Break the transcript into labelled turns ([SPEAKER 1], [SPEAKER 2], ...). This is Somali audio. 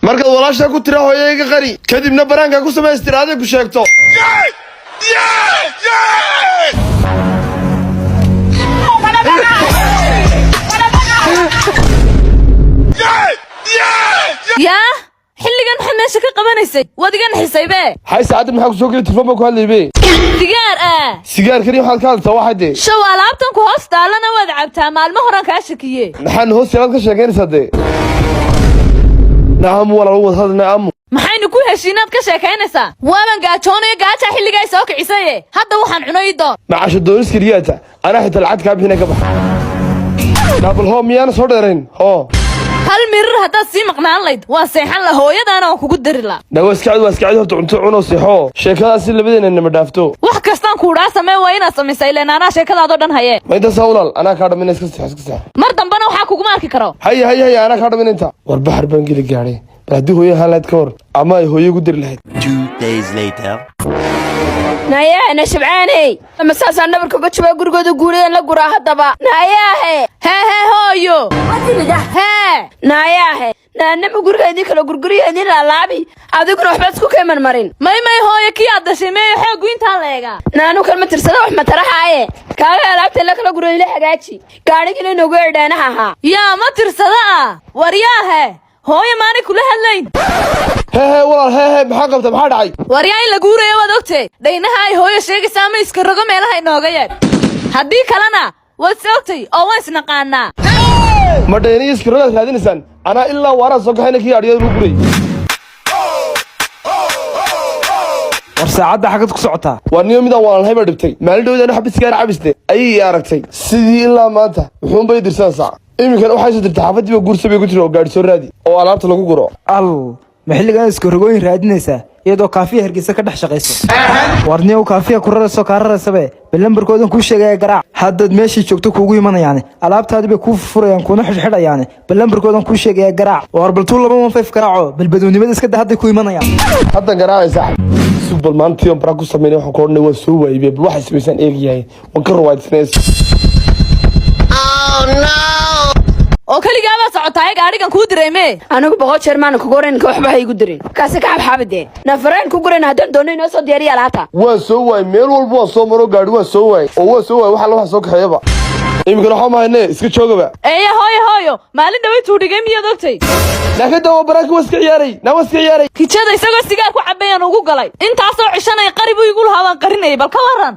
[SPEAKER 1] Markaad walaashaa ku tira hooyo iga qari, kadibna baraanka ku samaystira aday ku sheegto.
[SPEAKER 2] Yaa, xilligan maxaad meesha ka qabanaysay? Waad iga naxisaybe.
[SPEAKER 1] Hay, saacadda maxaa ku soo geli? Telefon baa ku hadlaybe.
[SPEAKER 2] Sigaar ah.
[SPEAKER 1] Sigaarkani waxaad ka hadlaysaa waxay dee.
[SPEAKER 2] Show alaabtan ku hoos taallana waad cabtaa. Maalmo horaan kaa shakiye.
[SPEAKER 1] Maxaan hoos yaalaad ka sheekaynaysaa dee? Naamu walaal, wad hadlna amu.
[SPEAKER 2] Maxaynu ku heshiinaad ka sheekaynaysaa? Waaban gaajoonayo, gaajaa xilligaa soo kicisaye. Hadda waxaan cuno ii door.
[SPEAKER 1] Macasho doonis keliyaata, anaa xitaa lacag kaa bixina ka baxa. Naabal hoo, miyaana soo dheerayn hoo.
[SPEAKER 2] Hal mirir haddaad sii maqnaan layd, waan seexan la, hooyadaana waan kugu dari la.
[SPEAKER 1] Na waa iska cad, waa iska cad. Horta cunto cunoo seexoo, sheekadaasi labadeena nama dhaafto.
[SPEAKER 2] Wax kastaan kuudhaa samee, waa inaad samaysay, ileen anaa sheekadaadoo dhan hayee.
[SPEAKER 1] Ma intaasaa walaal? Anaa kaa dhamina, iska seexo, iska seexo.
[SPEAKER 2] Mar dambena waxaa kuguma arki karo.
[SPEAKER 1] Haya haya haya, anaa kaa dhamina inta. War baxar baan geli gaadhay. Bal haddii hooyo ahaan lahayd ka hor, ama ay hooyo igu diri lahayd.
[SPEAKER 3] 2 days later.
[SPEAKER 4] Nayaahe, na shabcaaney, ama saasaan dhabarka uga jabaa gurigooda guulayaan la guraa haddaba. Naayaahe.
[SPEAKER 2] Hee hee, hooyo, hee.
[SPEAKER 4] Naayaahe, naanama guriga idin kala gurguriya, idin laalaabi, adiguna waxba isku kaymarmarin.
[SPEAKER 2] May may hooyo, kii aad dashay meeyo? Xooggu intaa la eegaa.
[SPEAKER 4] Naanu kalma tirsada wax mataraxaaye, kaaga alaabta la kala guro, ila hagaaji gaadhigina inoogu eedhaanaha ahaa.
[SPEAKER 2] Yaa ma tirsada ah? Waryaahe, hooyo, maanay kula hadlayn.
[SPEAKER 1] Hee hee walaal, hee hee, maxaa qabta? Maxaa dhacay?
[SPEAKER 2] Waryaa, in la guurayo waad ogtee. Dhaynaha ay hooyo sheegaysa ama iska rogo meelaha inooga yeedh, haddii kalena waad is ogtay oo waan isnaqaanaa.
[SPEAKER 1] Ma dhayniyo iska rogaad raadinaysaan? Anaa ilaa waaraan soo kaxayna kii adhiyada lagu guray.
[SPEAKER 5] War saacadda xagad ku socotaa?
[SPEAKER 1] Waa niyo midaan walaalhay baa dhibtay. Maalin dhowdaan xabad sigaar cabiste ayay i aragtay, sidii ilaa maanta wuxuunbay dirsan saac. Iminkan waxay soo dirtay xaafadii baa guursa bay ku tiri, oo gaadhi soo raadi oo alaabta lagu guro.
[SPEAKER 5] Al ma xilligan iska rogooyin raadinaysaa, iyadoo kaafiya Hargeysa ka dhex shaqayso? War niyow, kaafiya ku rarayso, kaa raraysabe. Bal lambarkoodan kuu sheegaya, garaac. Haddaad meeshii joogto kuugu imanayaane, alaabtaadii bay kuu furayaan, kuuna xidhxidhayaane. Bal lambarkoodan kuu sheegaya, garaac. War bal 2115 garaaco. Bal badownimada iska da, hadday ku imanayaan.
[SPEAKER 1] Haddan garaacay saaxib. Sug bal, maantii on baraa ku sameynay. Waxaan ku odhanay waan soo waayay. Bal waxay samaysaan eegayahay, waan ka rawaadisnay.
[SPEAKER 2] Oo keligaabaa socotaaye, gaadhigan kuu diray mee?
[SPEAKER 4] Anigu 100 jeer maana kugu oran ka waxba ha igu dirin, kaasi ka xabxaabidee. Nafareen ku gurayna haddaan doonno, inoo soo diyaariya alaabta.
[SPEAKER 1] Waan soo waayay, meel walba waan soo maro, gaadhi waan soo waayay oo waan soo waayay. Wax alla waxa soo kaxeeyaba iminkana waxaa mahayne, iska joogaba.
[SPEAKER 2] Eeya hooyo, hooyo, maalin dhaway tuudhigay miyaad ogtay?
[SPEAKER 1] Laakiin dawa baraanka waa iska ciyaaray, naa waa iska ciyaaray.
[SPEAKER 2] Kijada isagoo sigaar ku cabayaan ugu galay. Intaasoo cishanay qari buu igu lahaa, waan qarinayay. Bal ka waran?